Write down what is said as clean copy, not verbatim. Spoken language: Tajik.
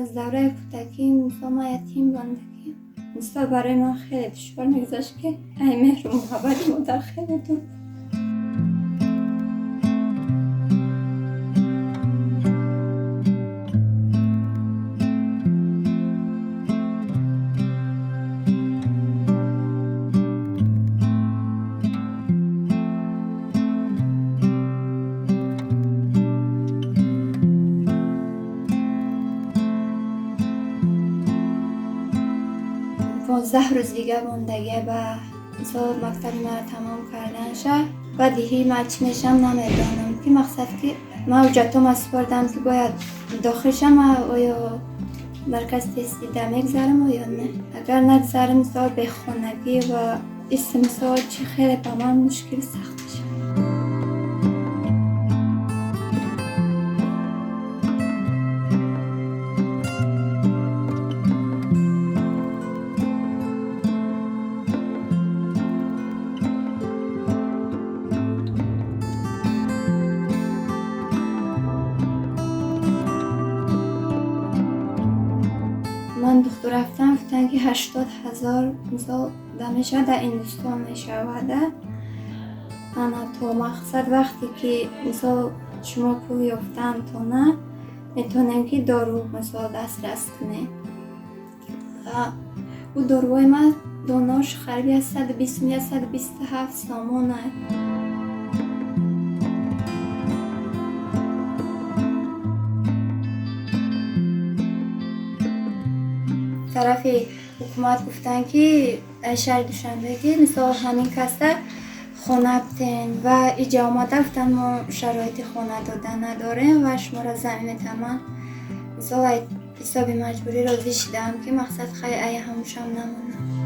Аз давраи кӯдакӣ мисол ман ятим мондагӣ. Мисол барои ман хеле душвор мегузашт, ки ай меҳру муҳаббати модар хеле дур. 15 рӯз дига мондагия ба мисол мактаби маро тамом карданша. Баъди ҳи ман чӣ мешавам, намедонам, ки мақсад ки ман ҳуҷҷатҳома супордам, ки бояд дохил шам, оё марказ тестида мегзарам ё не. Агар нагзарам, мисол бехонагӣ ва исм, мисол чӣ хеле ба ман мушкил сахт мешавад. Ман духтур рафтам, гуфтанд, ки 80 000 мисол да мешавад, дар Ҳиндустон мешавада. Ана то мақсад вақте ки мисол шумо пул ёфтан то на метавонем, ки дору мисол дастрас кунем. Ӯ доруҳои ман донош қариби 120, 127 сомона. Тарафи ҳукумат гуфтанд, ки шаҳри Душанбе, ки мисол ҳамин каса хона битен ва иҷа омада гуфтанд, мо шароити хона дода надорем ва шуморо замин метавам. Ман мисол ҳисоби маҷбурӣ розӣ шудам, ки мақсад хай ай ҳамушам намонам.